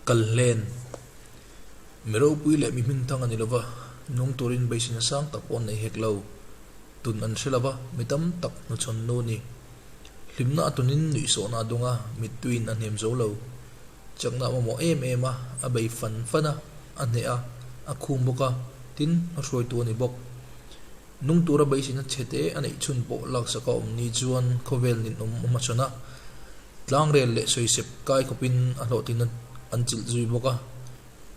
Kal hlen. Mi ropui leh mi hmingthang a ni lova, nung turin beiseina sang tak pawh an nei hek lo. Tun an hre lova, mi tam tak hnuchhawn nu a ni. Hlimna a tunin nuihsawhna a dung a, mittuiin a hnem zo lo. Chakna a mamawh em em a, a bei fan fan a, a hneh a, a khum bawk a, tin, hmahruaitu a ni bawk. Nung tura beiseina chhete a neih chhun pawh laksak a awm ni chuan khawvel ninawm a hmachhawn a, tlangrel leh sawisep kai khawpin a hlawhtlin an chilh zui bawk a,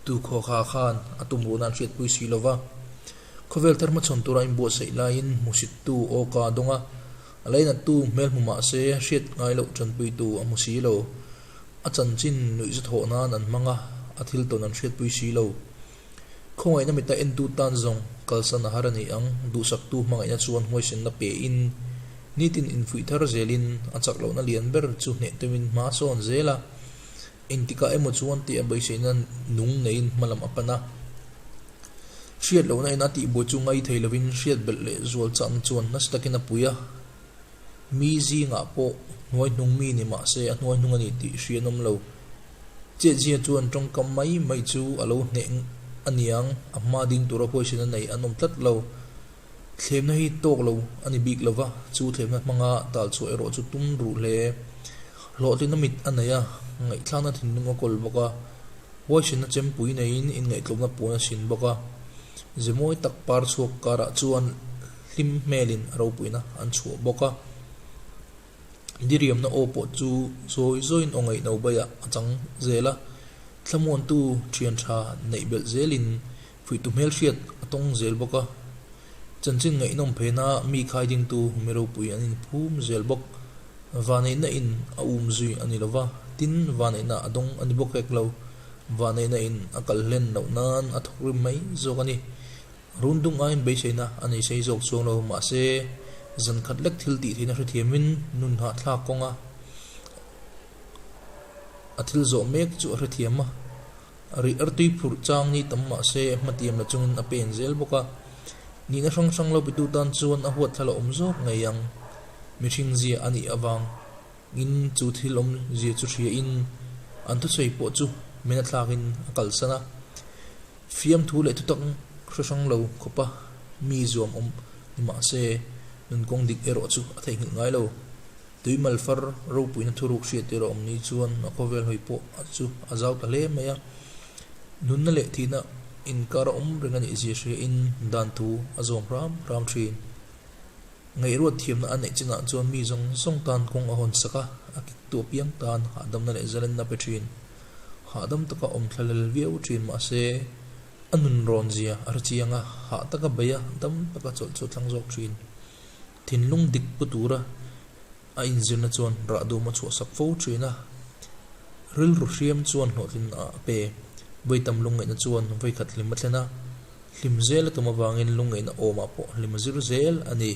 tu khawkha khan a tum ruhna an hriatpui si lo va. Khawvel thar hmachhawn tura inbuatsaih laiin hmusittu aw ka dawng a, a lainattu hmel hmu mah se hriat ngai loh tanpuitu a hmu si lo. A chanchin nuihza thawh nan an hmang a, a thil tawn an hriatpui si lo. Khawngaihna mita entu tan zawng kalsan a har a ni ang, duhsaktu hmangaihna chuan huaisenna pein, nitin infuih thar zelin a chak lohna lian ber chu hneh tumin hma a sawn zel a, engtikah emaw chuan tih a beiseina nung neiin hmalam a pan a. Hriat lohna in a tihbuai chu ngai thei lovin hriat belh leh zual chakna chuan nasa takin a pui a, mi zingah pawh hnuai hnung mi ni mahse a hnuai hnung a ni tih hria an awm lo. Chetzia chuan tawngkam mai mai chu a lo hneh a niang, a hma ding tura huaisena nei an awm tlat lo. Thlemna hi tawk lo a ni bik lova, chu thlemna hmanga tal chhuah erawh chu tum ruh hle. Hlawhtlinna mit a nei a, ngaihthlakna thinlung a kawl bawk a, huaisena chempui neiin inngaihtlawmna puan a sin bawk a. Ze mawi tak par chhuak karah chuan hlim hmelin a ropuina an chhuah bawk a. Diriamna aw pawh chu zawi zawiin aw ngaihno baiah a chang zel a, thlamuantu thian tha neih belh zelin fuihtu hmelhriat a tawng zel bawk a. Chanchin ngaihnawm phena mi khai dingtu mi ropui an inphum zel bawk. Vaneihna in a um zui a ni lova, tin vaneihna a dawng a ni bawk hek lo. Vaneihna in a kal hlen loh nan a thawk rim mai zawk a ni. Rundung aiin beiseina a nei sei zawk chuang lo, mahse zan khat lek thil tih theihna hrethiamin nun hahthlak kawnga a thil zawh mek chu a hrethiam a. Rih artui phurh chang ni tam mahse hmatiam la chungin a pen zel bawk a. Nihna hrang hrang lo pitu tan chuan a huatthlala awm zawk ngei ang. Mihring zia a nih avang in chu thil awm zia chu hria in an thusawi pawh chu men a thlak in a kalsan a. Fiamthu leh thutak hre hrang lo khawpa mi zuam awm ni mah se, nunkawng dik erawh chu a theihnghilh ngai lo. Tui malfar ropuina thuruk hriat tir a awm ni chuan a khawvel hawi pawh chu a zau ta hle mai a. Nunna leh thihna inkar a awm reng a nih zia hriain dan thu a zawm hram hram thin. Ngaihruat thiamna a neih chinah chuan mi zawng zawng tan kawng a hawn sak a, a kiktu apiang tan hahdamna leh zalenna pe thin. Hahdam taka awm thlalel viau thin mahse, a nun rawn zia a hre chiang a, hah taka bei a, dam taka chawlh chu a thlang zawk thin. Thinlung dik pu tura a inzirna chuan rah dum a chhuahsak fo thin a, rilru hriam chuan hlawhtlin a pe. Vawitam lungngaihna chuan vawikhat hlim a thlen a, hlim zel a tum avangin lungngaihna awmah pawh hlim a zir zel a ni.